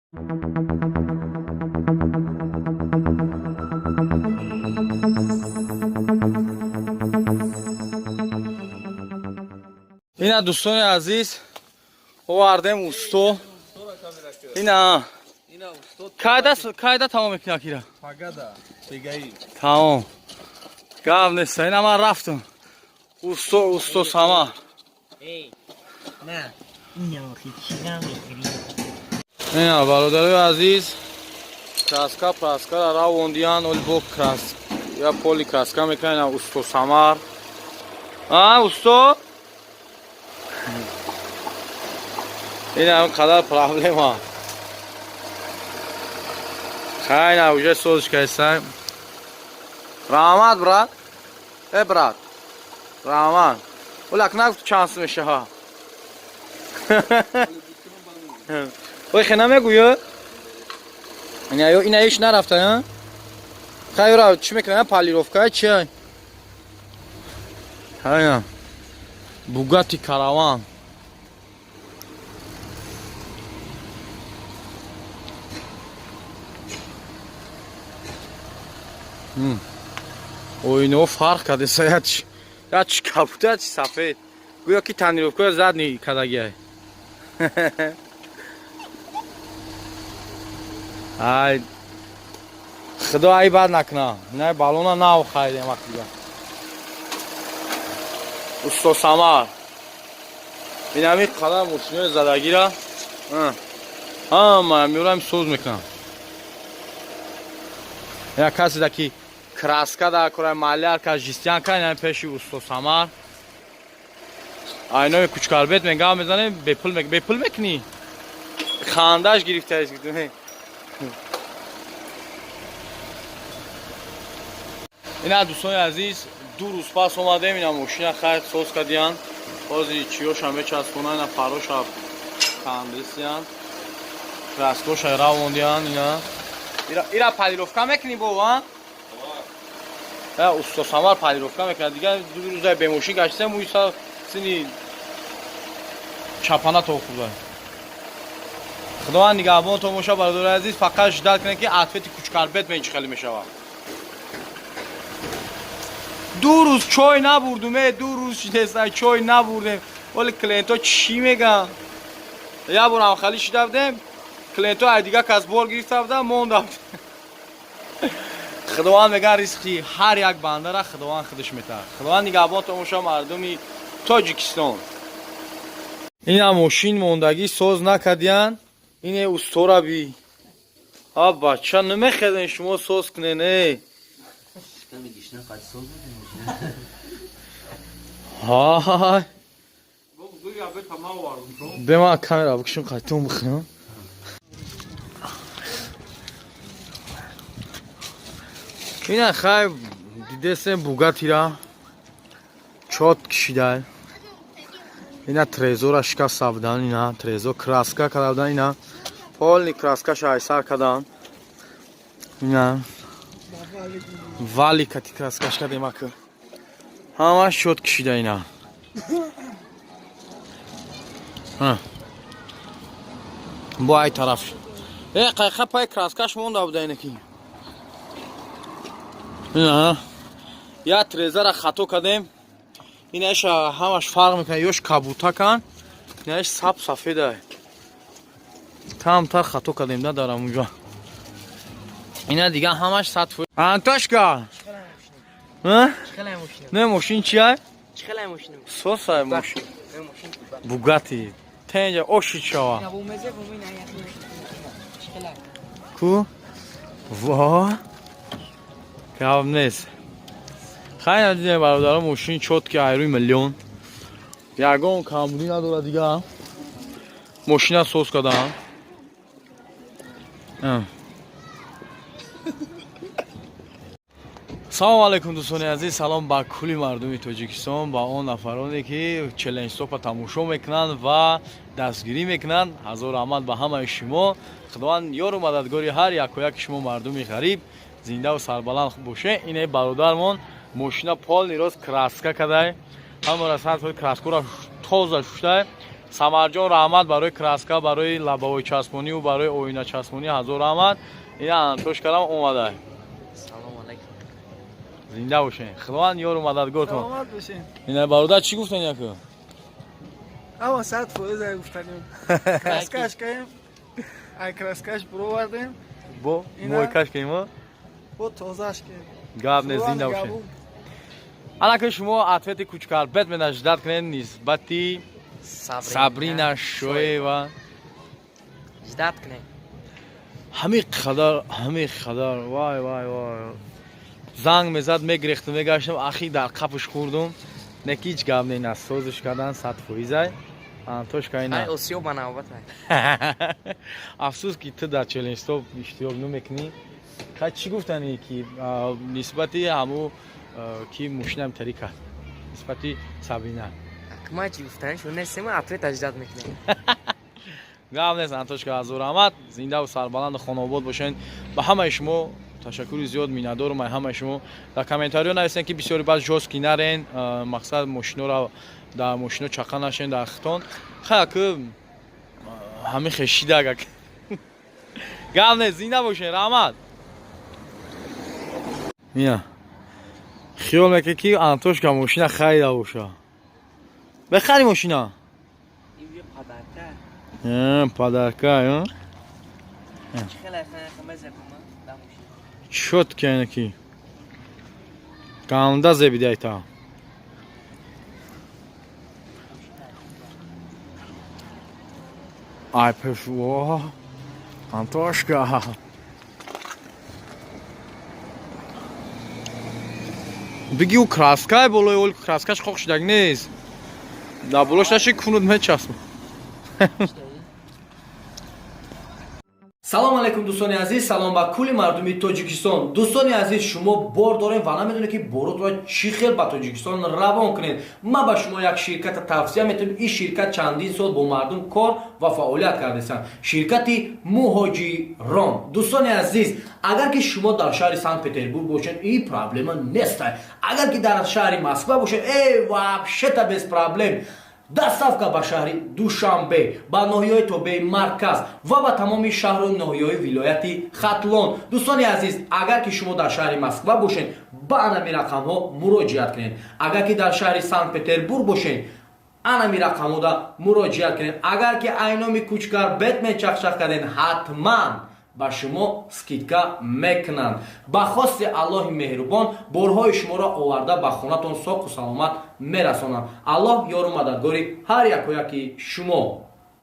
Ина, дӯстони азиз, овардем усто. Ина кайда тамом мекунӣ, акира? Тамом, гап неста. Ина ман рафтам. Усто, усто сама. На, ина, бародарои азиз, краска праскара равондиян, оли бо крас я поли краска мекунад. Ина усто Самар. А усто, ина қадар проблема. Хайна, уже созиш кайсай. Раҳмат, брат. Э, брат, раҳмат. Олак нагуфт, чанд сум мешаҳа? Ой, хе намегӯё? Ина иш нарафта. Хайра, чӣ мекунам? Полировка чи? Хайна, Бугати Караван. Оинаҳо фарқ кардеса, як чи кабута, чи сафед, гӯё ки тонировка задний кардагиай. Ай, худо ай бад накуна. Ина балона нав харидем вақтига. Усто Самар инами қадар мошинои задагира ҳама меорам, соз мекунам. Як каседа ки краска дар кора, малярка, жестянка, инами пеши усто Самар, айнои Кучкарбет мегам мезанем, бепул, бепул мекунӣ. Хандаш гирифтаис. Ина, дӯстони азиз, 2 рӯз пас омадем. Ина мошина хайр соз кардиян, ҳози чиёша мечаспона. Ина фароша кандисиян, краскоша равондиян. Ина ира полировка мекунӣ бо а усто Самар полировка мекунад. Дигар 2 рӯза бемошин гаштем, уиса сини чапана то хурда. Худованд нигаҳбон томоша. Бародари азиз, фақат ждать кунед, ки ответи Кучкарбет мен чӣ хеле мешавад. 2 рӯз чой набурдум, э, 2 рӯз шидеста, чой набурдем. Вале клиентҳо чӣ мегӯянд? Як бор ҳамхалӣ шида будем, клиентҳо ай дига кас бор гирифта будам, монда. Худованд мегӯяд, ризқи ҳар як бандара Худованд худаш метаҳад. Худованд нигаҳбон томоша, мардуми Тоҷикистон. Ина мошин мондагӣ, соз накардиян. Ине устора би. А бача, намехезен шумо соз кунен, э? Ҳай, бема камера бикшум, қайтон бихӯрам. Ина хай, дидесем, Бугатира чот кишидай. Ина трезора шикаста будан, ина трезор краска карда будан, ина полный краскаша айсар кардан. Ина вали кати краскаш кардем, ака, ҳамаш чот кишида. Ина бо ай тараф э қайқа пай краскаш монда буда. Инаки ина як трезара хато кардем. Инаша ҳамаш фарқ мекунад, ёш кабутакан, инааш саб сафеда. Камтар хато кардем да дар амунҷо. Ина дига ҳамаш 100%. Антошка, не, мошин чия? Сосай мошин Бугати тенҷа оши чава ку. Во, гап нест. Хайна, дидем, бародаро, мошин чёткий, айрӯи миллион, ягон камбудӣ надорад. Дига мошина соз кардам. Салому алайкум, дӯстони азиз, салом ба кулли мардуми Тоҷикистон, ба он нафароне, ки челленҷстопа тамошо мекунанд ва дастгирӣ мекунанд. Ҳазор раҳмат ба ҳамаи шумо. Худованд ёру мададгори ҳар яку яки шумо, мардуми ғариб, зиндаву сарбаланд боше. Ине бародармон мошина полный рост краска кадай, ҳамара сар краскора тоза шуштай. Самарҷон, раҳмат барои краска, барои лобовой часпониву барои оиначаспонӣ, ҳазор раҳмат. Ина Антошкарам омада. Салом алейкум. Зинда бошен, Худованд ёру мададгортон. Саломат бошен. Ина, бародар, чӣ гуфтан яку? Ама 100% ай гуфтанем. Краскаш каем. Ай краскаш буровардем. Бо Ина- мойкаш кунем. Бо тозаш кем. Гап не, зинда бошен. Анаки шумо ответи Кучкар Бэтмена ждать кунед нисбати Сабрина Шоева. Ждать кунем. Ҳамин қадар, ҳамин қадар, вай, вай, вай, занг мезад, мегирехтум, мегаштам, ахи дар қапш хӯрдум. Не ки ҳеҷ гап не, насозиш кардан 100%-ай. Антошка, ина. Ай, осиё ба навбат. Афсӯс, ки ту дар челленҷстоп иштирок намекунӣ. Ха, чӣ гуфтанӣ, ки нисбати ҳаму ки мошинам тари кард, нисбати Сабрина? Ма чӣ гуфтанӣ шуд нестем, ответа ждать мекунем. Гап нест, Антошка, ҳазор раҳмат. Зиндаву сарбаланду хонаобод бошед. Ба ҳамаи шумо ташаккури зиёд, миннатдорум ай ҳамаи шумо. Дар комментариё нависен, ки бисёри баъд жёсткий нарен, мақсад, мошиноро дар мошино чақа нашен дар хитон. Хаяку ҳамин хешидагак. Гап нест, зинда бошен, раҳмат. Ина хиёл мекунед, ки Антошка мошина харида боша. Бехари мошина? Подарка. Подарка. Хеле хеле. Чётко, ки ганда зебидайта. Ай, пеш, о, Антошка. Биги, ӯ краскай болои ол, краскаш хок шудаг нест. Дар болош наши кунуд мечасб. Салом алейкум, дӯстони азиз, салом ба кулли мардуми Тоҷикистон. Дӯстони азиз, шумо бор дорем ва намедонед, ки боротро чӣ хел ба Тоҷикистон равон кунед. Ман ба шумо як ширката тавсия метавонам. Ин ширкат чандин сол бо мардум кор ва фаъолият кардастанд, ширкати Муҳоҷирон. Дӯстони азиз, агар ки шумо дар шаҳри Санкт Петербург бошед, ин проблема нест. Агар ки дар шаҳри Москва бошед, э, вообще-то без проблем. Доставка ба шаҳри Душанбе, ба ноҳияҳои тобеи марказ ва ба тамоми шаҳру ноҳияҳои вилояти Хатлон. Дӯстони азиз, агар ки шумо дар шаҳри Москва бошед, ба анами рақамҳо муроҷиат кунед. Агар ки дар шаҳри Санкт Петербург бошед, анами рақамҳода муроҷиат кунед. Агар ки айноми Кучкар Бетмен чахчах кардед, ҳатман ба шумо скидка мекунанд. Ба хости Аллоҳи меҳрубон, борҳои шуморо оварда ба хонатон соқу саломат мерасонанд. Аллоҳ ёру мададгори ҳар якояки шумо.